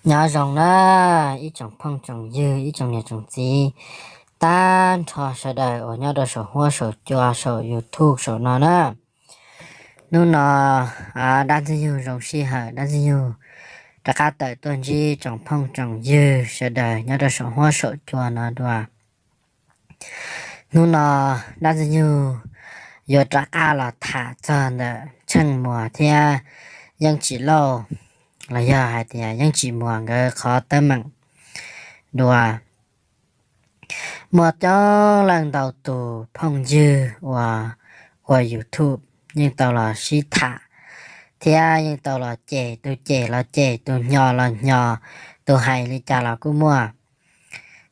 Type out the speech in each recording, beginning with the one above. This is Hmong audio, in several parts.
Nyob zoo na, ib tsoom phooj tsoom ywg, ib tsoom niam tsoom txiv, tag nrho sawv daws uas nyob rau saum huab saum cua saum YouTube saum no na. Hnub no, dab ntxwg nyoog zoo sij hawm, dab ntxwg nyoog rov qab tawm tuaj ntsib tsoom phooj tsoom ywg sawv daws nyob rau saum huab saum cua no dua. Hnub no dab ntxwg nyoog yuav rov qab los tham txog ntawm Tsheej Muas thiab Yeej Tsim Lauj, los yog hais tias Yeej Tsim Muas nkawd qhov teeb meem dua. Muaj coob leej ntau tus phooj ywg uas ua YouTube yeej tau los sib tham thiab yeej tau los cem, tus cem los cem, tus hnyos los hnyos, tus hais li cas los kuj muaj.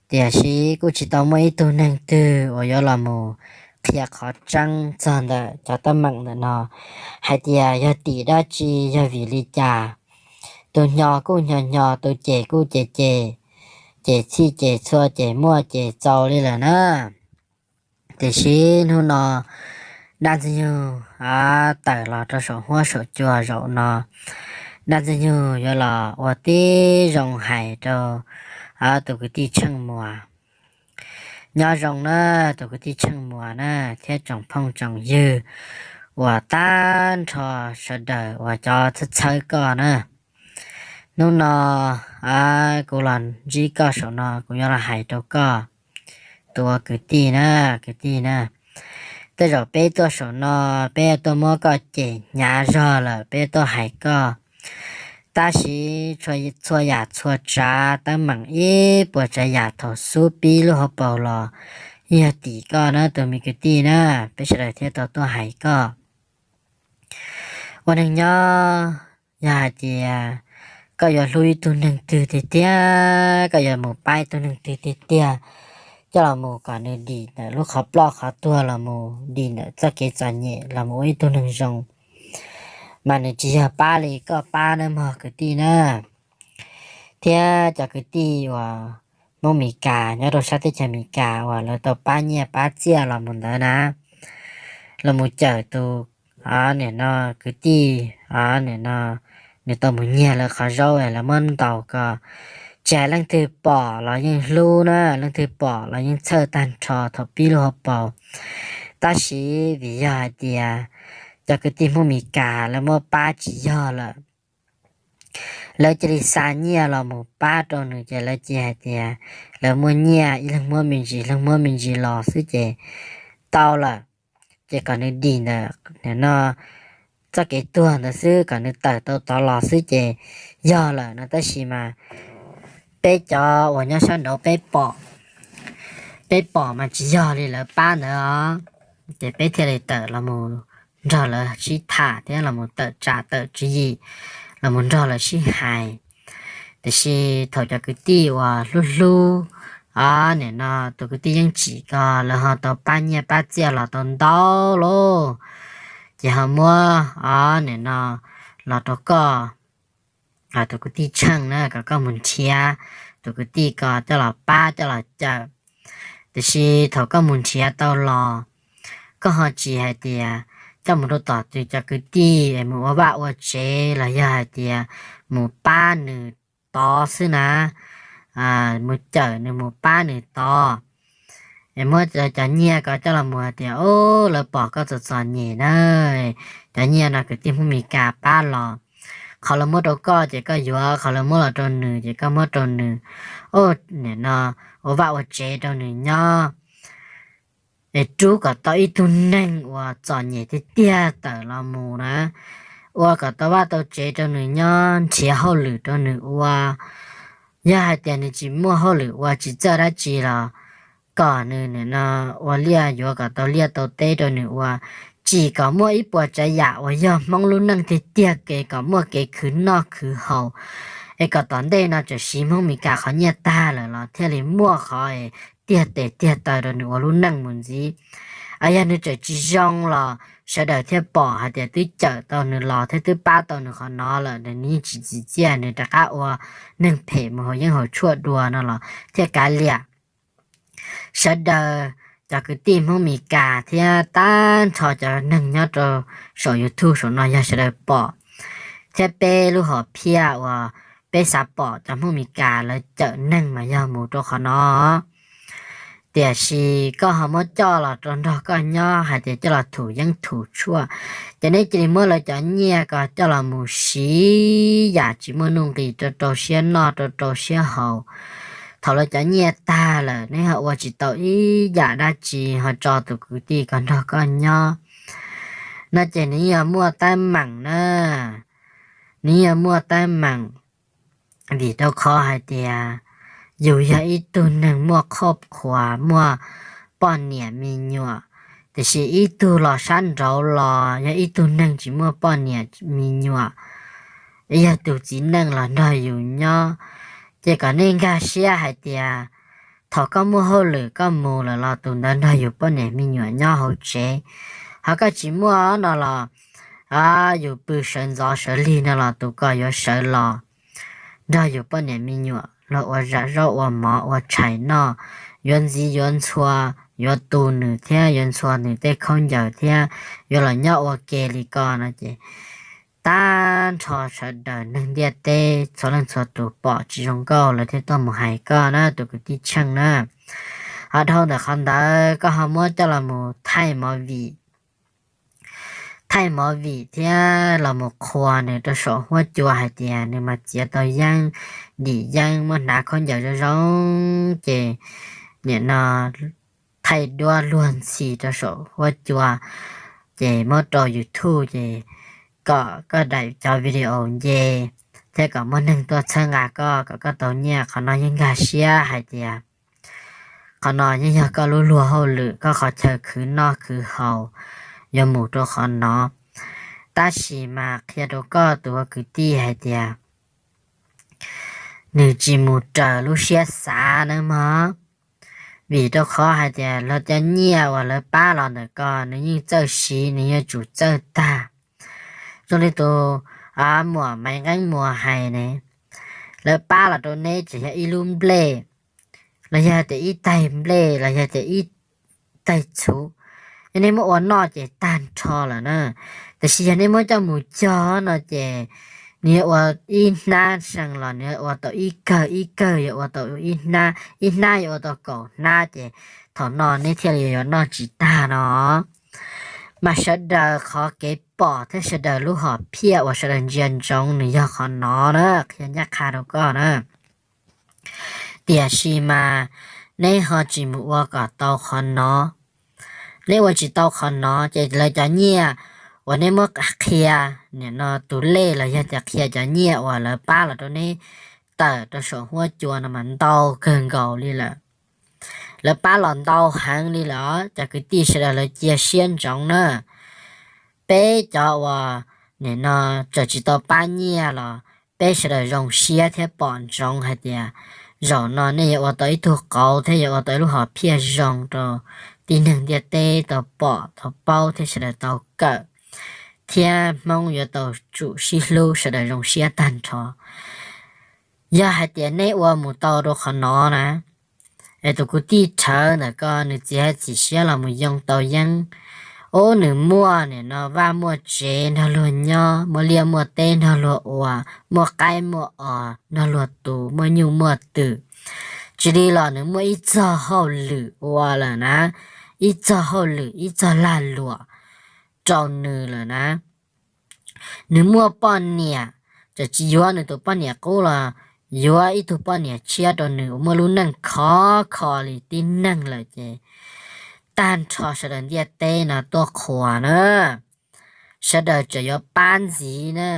Tiam sis kuj tsis tau muaj ib tug neeg twg uas yuav los mus qhia qhov tseeb txog ntawm cov teeb meem ntawm no, hais tias yog tim dab tsi, yog vim li cas. Tus hnyos kuj hnyos hnyos, tus cem kuj cem cem, cem txhij cem txhua, cem muaj cem txaus li lawm na. Tiam sis hnub no dab ntxwg nyoog tawm los rau saum huab saum cua zaum no, dab ntxwg nyoog yuav los ua tib zoo hais rau tus kwv tij Tsheej Muas. Nyob zoo na, tus kwv tij Tsheej Muas na, thiab tsoom phooj tsoom ywg uas tag nrho sawv daws uas cov txhawb txhawb koj na. Hnub no kuv los ntsib koj saum no, kuv yuav los hais rau koj, tus ua kwv tij na, kwv tij na, tej zaum peb tuaj saum no, peb tuaj muab koj cem hnyav zog lawm, peb tuaj hais koj. Tab sis txhua yam txhua tsav teeb meem ib puas tsav yam thaum xub pib lub hauv paus los yog tim koj na, tus me kwv tij na, peb sawv daws thiaj tau tuaj hais koj. Ua neeg nyob, yog hais tias koj yuav hlub ib tug neeg twg tiag tiag, koj yuav mus pab ib tug neeg twg tiag tiag, coj los mus kom nws dim ntawm lub qhov ploj qhov tuag, los mus dim ntawm txoj kev txom nyem, los mus ua ib tug neeg zoo, mas nws tsis yog pab li koj pab nawb mog kwv tij na. Thiab cov kwv tij uas Hmoob Mes Kas nyob rau sab teb chaws Mes Kas uas lawv tau pab nyiaj pab txiaj los mus ntawd na, los mus cawm tus, nim no, kwv tij, nim no, nws tau mus nyiag lawv qhov zaub lawv muab ntaus ko. Tsis hais leej twg pom los yeej hlub na, leej twg pom los yeej txhawj tag nrho thaum pib lub hauv paus. Tab sis vim yog hais tias cov kwv tij Hmoob Mes Kas lawv muab pab tsis yog lawm, lawv cia li xa nyiaj los mus pab rau nws, ces lawv cia hais tias lawv muaj nyiaj, ib leeg muab me ntsis, leeg muab me ntsis los xwb ces tau lawm. Ces kom nws dim ntawm no txoj kev tuag ntawd xwb, kom nws tawm tau tod los xwb ces yog lawm no. Tab sis mas peb cov uas nyob sab nraud peb pom, peb pom mas tsis yog li lawv pab ntawd os, ces peb thiaj li tawm los mus nrog lawv sib tham thiab los mus tawm tsam tawm tswv yim, los mus nrog lawv sib hais. Tiam sis thaum cov kwv tij uas hlub hlub, nim no tus kwv tij Yeej Tsim ko, lawv ho tau pab nyiaj pab txiaj los tau ntau lauj, ces ho muab, nim no, los rau koj, tus kwv tij Tsheej na, kom koj mus nrhiav tus kwv tij ko coj los pab coj los cawm. Tiam sis thaum koj mus nrhiav tau los, koj ho tsis hais tias coj mus rau tom tus cov kwv tij es mus ua vaj ua tsev los yog hais tias mus pab nws tod xwb na, mus cawm nws mus pab nws tod. Es muab cov nyiaj ko coj los mus hais tias, o, lawv pom koj txom txom nyem na, cov nyiaj no kwv tij Hmoob Mes Kas pab los, qhov lawv muab rau koj ces koj yuav, qhov lawv muab los rau nws ces koj muab rau nws. O, nim no ua vaj ua tsev rau nws nyob, es rub kom tau ib tug neeg uas txom nyem tiag tiag tawm los mus na, ua kom tau vaj tau tsev rau nws nyob, nrhiav hauj lwm rau nws ua. Yog hais tias nws tsis muaj hauj lwm ua tsis txawj dab tsi los kom nws nim no ua liaj, yuav kom tau liaj tau teb rau nws ua, tsim kom muaj ib puas tsav yam uas yog Hmoob lub neej tiag tiag, kev kom muaj kev khwv noj khwv haus, es kom tom ntej no txawm siv Hmoob Mes Kas qhov nyiaj tag lawm los thiaj li muaj qhov tiag tes tiag taw rau nws ua lub neej mus ntxiv. Yog nws tseem tsis zoo los sawv daws thiaj pom hais tias twb cawm tau nws los thiab twb pab tau nws qhov no lawm, nws yeej tsis txim txiaj, nws rov qab ua neeg phem mus haus yeeb haus tshuaj dua no los thiaj kav liam. Sawv daws, cov kwv tij Hmoob Mes Kas thiab tag nrho cov neeg nyob rau saum YouTube saum no yog sawv daws pom, thiab peb lub hom phiaj uas peb xav pom cov Hmoob Amelikas lawv cawm neeg mas yog mus rau qhov no. Tiam sis koj ho muab coj los rau nrog koj nyob hais tias coj los thum yeeb thum tshuaj, ces neb cia li muab lawv cov nyiaj ko coj los mus siv yam tsis muaj nuj nqis rau rau siab noj rau rau siab haus. Thaum lawv cov nyiaj tag lawm neb ho ua tsis tau ib yam dab tsi ho tso tus kwv tij ko nrog koj nyob no ces nws yeej yuav muaj teeb meem na, nws yeej yuav muaj teeb meem. Vim rau qhov hais tias yus yog ib tug neeg muaj qhov khuas muaj poj niam me nyuam, tiam sis ib tug los sab nraud los yog ib tug neeg tsis muaj poj niam me nyuam, yog tus txiv neej los nrog yus nyob, ces kom nej nkag siab hais tias thaum koj muaj hauj lwm koj mus lawm los tus ntawd nrog yus poj niam me nyuam nyob hauv tsev, ho koj tsis muaj no los yus pw sawv ntxov sawv lig no los tus ko yuav sawv los nrog yus poj niam me nyuam los ua zam zaub ua mov ua tshais noj, yuav ntxiv yuav ntxhua, yuav tu nws thiab yuav ntxhua nws tej khaub ncaws thiab yuav los nyob ua ke li ko no ces tag nrho sawv daws neeg ntiaj teb txhua leej txhua tus pom tsis zoo nkauj lawv thiaj tuaj mus hais koj na tus kwv tij Tsheej na. Ho dhau ntawm qhov ntawd koj ho muab coj los mus thaij movie, thaij movie thiab los mus qhuas nws rau saum huab cua hais tias nws mas txiav tau yeeb, dim yeeb, muab hnav khaub ncaws zoo zoo ces nim no thaij duab luag ntxhi rau saum huab cua, ces muab rau YouTube ces kom koj daim cov video nce thiab kom muaj neeg tuaj txhawb nqa koj kom koj tau nyiaj. Qhov no yeej nkag siab hais tias qhov no yeej yog koj lub luag hauj lwm, koj qhov chaw khwv noj khwv haus yuav mus rau qhov no. Tab sis mas qhia rau koj tus ua kwv tij hais tias nws tsis mus raws lub siab xav nawb mog. Vim rau qhov hais tias lawv cov nyiaj uas lawv pab los ntawm ko nws yeej txawj siv, nws yuav tsum txawj tag. Zoo li tus muam Maiv Nqeeb Muas hais ne, lawv pab los rau neb tsis yog ib lub nplej, los yog tias ib taig nplej los yog tias ib taig txhuv, yog nej muab ua noj ces tag nrho lawm na. Tiam sis yog nej muab coj mus cog no ces nws yuav ua ib hnab seem los nws yuav ua tau ib kawg, ib kawg yuav ua tau ib hnab, ib hnab yuav ua tau kaum hnab ces thaum no neb thiaj li yuav noj tsis tag no. Mas sawv daws qhov kev pom thiab sawv daws lub hom phiaj uas sawv daws ntsia ntsoov nws yog qhov no na, qhia ncaj qha rau koj na. Tiam sis mas neb ho tsis mus ua kom tau qhov no. Neb ua tsis tau qhov no ces lawv cov nyiaj uas neb muab qhia, nim no tus lej los yog tias qhia cov nyiaj uas lawv pab los rau neb tawm rau saum huab cua no mas ntau kawg nkaus li lawm. Lawv pab los ntau heev li lawm, cov kwv tij sawv daws lawv cia siab ntsoov na. Peb cov uas nim no tseem tsis tau pab nyiaj los peb sawv daws zoo siab thiab pom ntsoov hais tias zaum no nej yuav ua tau ib tug qauv thiab yuav ua tau ib lub hom phiaj zoo rau tib neeg ntiaj teb tau pom tau paub thiab sawv daws tau kawm, thiab Hmoob yuav tau tsum sib hlub sawv daws zoo siab tag nrho. Yog hais tias neb ua mus tau rau qhov no na, es tus kwv tij Rhawv ntawm ko nws txiav txim siab los mus yoo tau yeeb, ub nws muaj nim no vaj muaj tsev nrog luag nyob, muaj liaj muaj teb nrog luag ua, muaj qaib muaj os nrog luag tu, muaj nyuj muaj twm, tsis li los nws muaj ib txog hauj lwm ua lawm na, ib txog hauj lwm ib txog lag luam rau nws lawm na. Nws muaj poj niam, txawm tsis yuav nws tus poj niam qub los yuav ib tug poj niam tshiab rau nws uas muaj lub neej khov kho li tib neeg lawm ces tag nrho sawv daws ntiaj teb no tuaj qhuas na, sawv daws tseem yuav pab ntxiv na.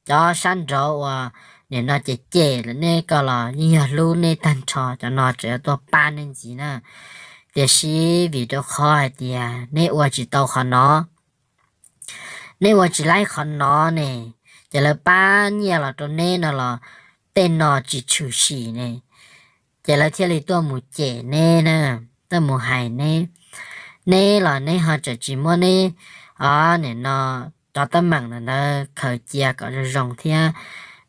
Cov sab nraud uas nim no cem cem lawm nej ko los yeej yog hlub nej tag nrho, cov no tseem yuav tuaj pab nej ntxiv na. Tiam sis vim rau qhov hais tias neb ua tsis tau qhov no, neb ua tsis laib qhov no ne, ces lawv pab nyiaj los rau neb no los tej no tsis tshwm sim ne, ces lawv thiaj li tuaj mus cem neb na, tuaj mus hais neb. Neb los neb ho tseem tsis muab neb, o, nim no cov teeb meem ntawd khaws cia kom zoo zoo thiab.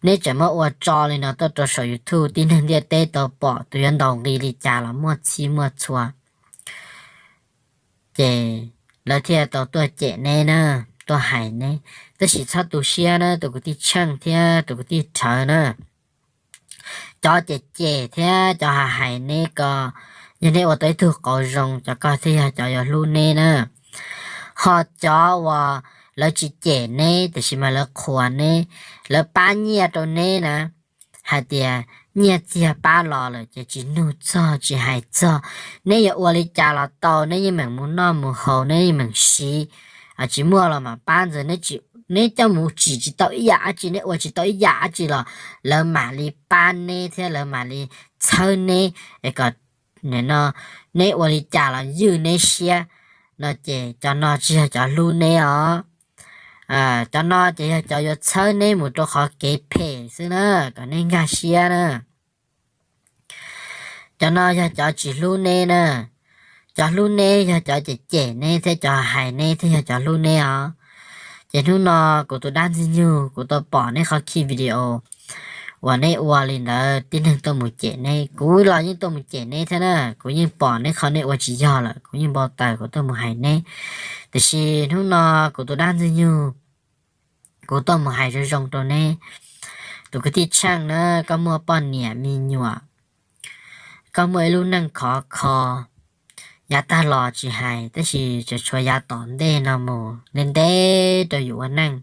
Neb tseem muab ua tso li no tuaj rau saum YouTube tib neeg ntiaj teb tau pom, tus yuav ntaus nqi li cas los muaj txhij muaj txhua, ces lawv thiaj tau tuaj cem neb na, tuaj hais neb. Tab sis txhob tu siab na tus kwv tij Tsheej thiab tus kwv tij Rhawv na. cov cem cem thiab cov hais hais neb ko, yog neb ua tau ib tug qauv zoo, cov ko thiaj yog cov yuav hlub neb na. Ho cov uas lawv tsis cem neb tiam sis mas lawv qhuas neb, lawv pab nyiaj rau neb na, hais tias nyiaj txiag pab los lawm ces tsis nug txog tsis hais txog, neb yuav ua li cas los tau, neb yeej meem mus noj mus haus, neb yeej meem siv, tsis muaj los mam pab ntxiv. Neb coj mus tsim tsis tau ib yam dab tsi, neb ua tsis tau ib yam dab tsi los lawv mam li pab neb thiab lawv mam li txhawb neb es kom, no, neb ua li cas los ywj neb siab no ces cov no tsis yog cov hlub neb os. Cov no ces yog cov yuav txhawb neb mus rau qhov kev phem xwb na, kom neb nkag siab na. Cov no yog cov tsis hlub neb na. Cov hlub neb yog cov cem cem neb thiab cov hais neb thiaj yog cov hlub neb os. Ces hnub no kuv tus dab ntxwg nyoog, kuv tau pom neb qhov ki video uas neb ua li ntawd, tib neeg tuaj mus cem neb, kuv los yeej tuaj mus cem neb thiab na. Kuv yeej pom neb qhov neb ua tsis yog lawm, kuv yeej npau taws, kuv tuaj mus hais neb. Tiam sis hnub no kuv tus dab ntxwg nyoog, kuv tuaj mus hais zoo zoo rau neb. Tus kwv tij Tsheej na, koj muaj poj niam me nyuam, koj muaj ib lub neej khov kho, yav tag los tsis hais, tab sis tseem tshuav yav tom ntej no mus ntev ntev rau yus ua neej.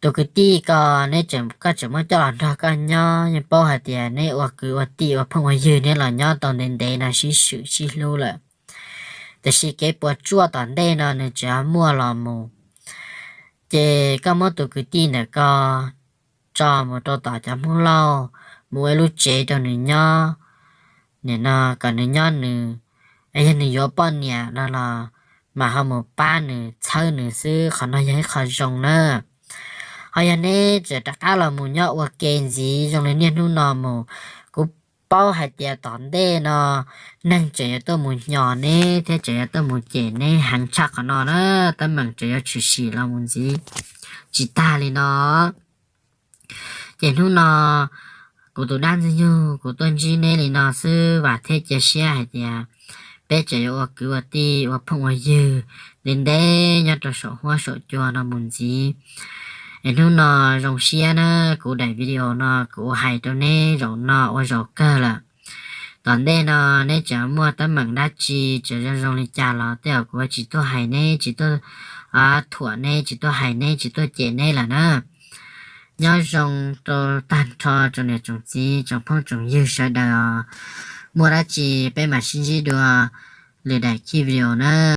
Tus kwv tij ko, neb, koj tseem muab coj los nrog koj nyob, yeej paub hais tias neb ua kwv ua tij ua phooj ua ywg, neb los nyob tau ntev ntev no sib swm sib hlub lawm. Tiam sis kev puas tsuaj tom ntej no nws tseem muaj los mus. Ces koj muab tus kwv tij ntawm ko tso mus rau tom cov Hmoob Lauj, mus ua ib lub tsev rau nws nyob, nim no kom nws nyob nws, yog nws yuav poj niam no los mas ho mus pab nws txhawb nws xwb, qhov no yog ib qho zoo na. Ho yog neb tseem rov qab los mus nyob ua ke ntxiv zoo li niaj hnub no mus, kuv paub hais tias tom ntej no neeg tseem yuav tuaj mus hnyos neb thiab tseem yuav tuaj mus cem neb heev tshaj qhov no na. Teeb meem tseem yuav tshwm sim los mus ntxiv tsis tag li no. Ces hnub no kuv tus dab ntxwg nyoog, kuv tuaj ntsib neb li no xwb, vam thiab cia siab hais tias peb tseem yuav ua kwv ua tij ua phooj ua ywg ntev ntev nyob rau saum huab saum cua no mus ntxiv. Es hnub no zoo siab na, kuv daim video no kuv hais rau neb zaum no ua zaum kawg lawm. Tom ntej no neb tseem muaj teeb meem dab tsi tseem zoo zoo li cas los tej zaum kuv tsis tuaj hais neb, tsis tuaj thuam neb, tsis tuaj hais neb, tsis tuaj cem neb lawm na. Nyob zoo rau tag nrho tsoom niam tsoom txiv tsoom phooj tsoom ywg sawv daws os. Muaj dab tsi peb mam sib ntsib dua lwm daim video na.